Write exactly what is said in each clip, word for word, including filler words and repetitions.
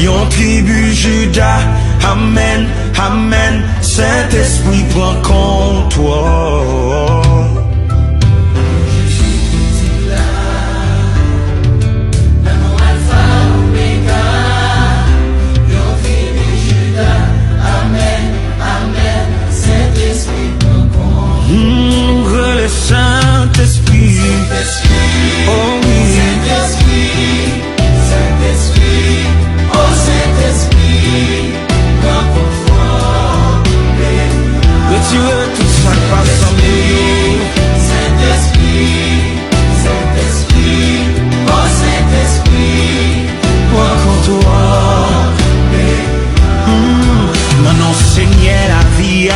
Yon tribi Jida, amèn, amèn, Sentespri pran kontwòl. Hmm, rele Sentespri. Oh wi. Sentespri, Sentespri, o Sentespri, pran kontwòl peyi a. Retire tout sa k pa sanble w yo. Sentespri, Sentespri, o Sentespri, pran kontwòl peyi a. Hmm, nan non Senyè lavi a.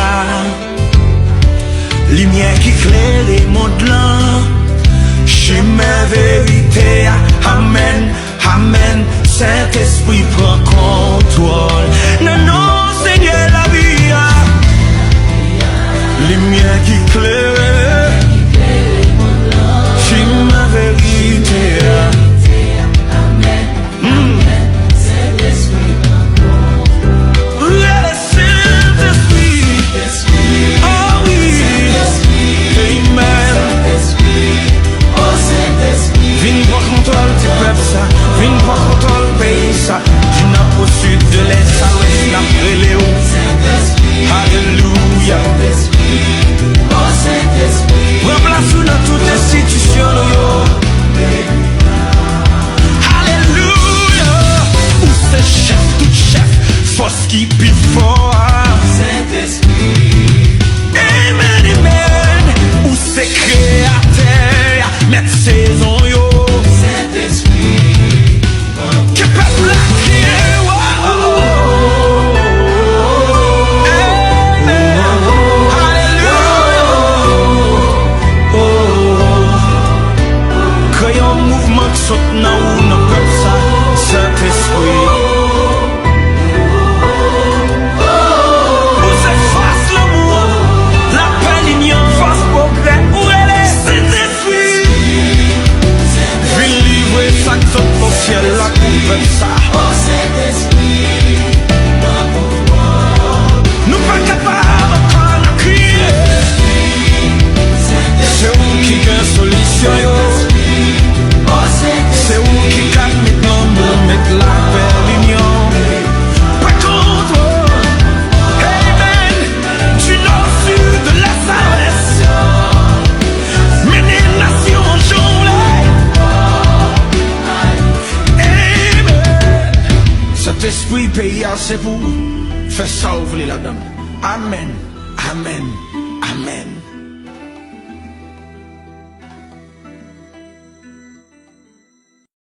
Limyè ki klere mond lan, chimen verite a. Amèn, amèn, Sentespri pran kontwòl. Nan non Senyè lavi a, limyè ki klere chimen verite a. Mm. Rele Sentespri. Oh wi. Amen. Vin pran kontwòl ti pèp sa. Vin pran kontwòl peyi sa. Di nò o sid, de lès a lwès, n ap rele w. Alelouya. Pran plas ou nan tout enstitisyon nou yo. Alelouya! Ou se chèf tout chèf, fòs ki pi fò a. Sentespri. Amen, amen. Ou se kreyatè a, mèt sezon yo. Sentespri. Ke pèp la kriye, oh, oh, oh. Amen. Alelouya. Kreye yon mouvman k sot nan ou, nan pèp sa, Sentespri. Ou se fòs lanmou, lapè, linyon, fòs pwogrè. Ou rele Sentespri. Vin livre sa k sot nan syèl la pou pèp sa. Nou pa kapab ankò n ap kriye. Se ou ki gen solisyon yo. Se ou ki ka met lanmou, met lapè, linyon. Pran kontwòl. Amen. Du nord au sud, de l'est à l'ouest. Mennen nasyon an jan w vle. Amen. Sentespri, peyi a se pou ou. Fè sa w vle ladan l. Amen. Amen. Amen.